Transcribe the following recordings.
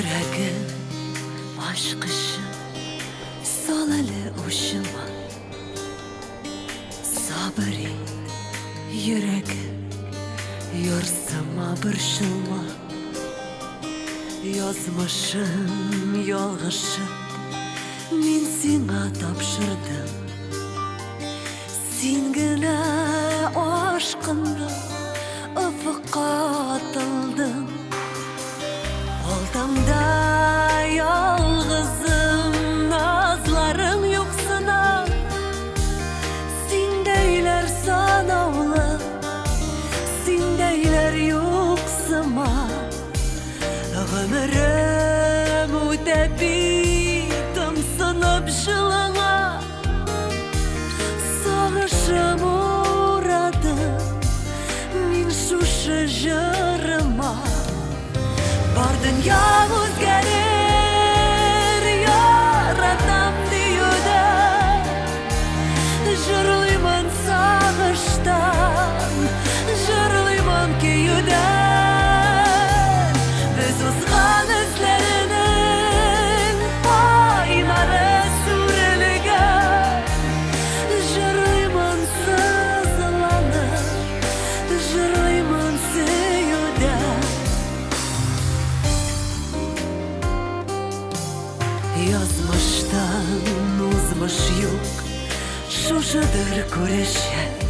Йөрәгем ачкычы, сал әле учыма. Сабыр ит, йөрәгем, ярсыма, борчылма. Язмышым ялгышып, мин сиңа тапшырдым. Син генә ашкындың, офыкка атылдың. Алдамда ялгызым, назларың юксына. Синдәйләр санаулы, синдәйләр юксыма. Гомерем үтә бит, тымсынып җылыңа. Сагышым урады мин шушы җырыма. Бар дөнья үзгәрер, яратам диюдән. Җырлыймын сагыштан, җырлыймын көюдән. Без узган эзләренең кайнары сүрелгән. Җырлыймын сызланып, җырлыймын сөюдән. Язмыштан узмыш юк, шушыдыр күрешәк.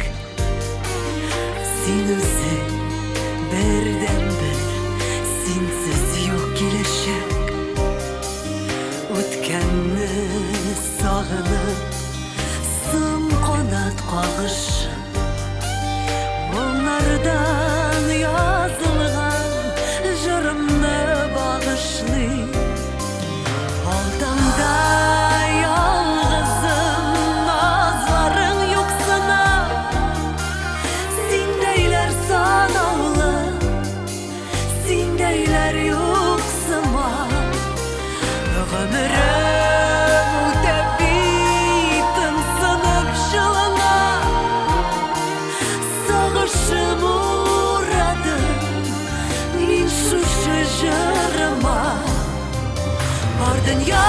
Син үзең бердәнбер, синсез юк киләчәк. Үткәнне сагынып, соң канат кагышым. Моңнардан язылган җырымны багышлыйм. Алдамда ялгызым, назларың юксына. Синдәйләр санаулы, синдәйләр юксыма. Гомерем үтә бит, тымсынып җылына. Сагышым урады мин шушы җырыма. Бар дөнья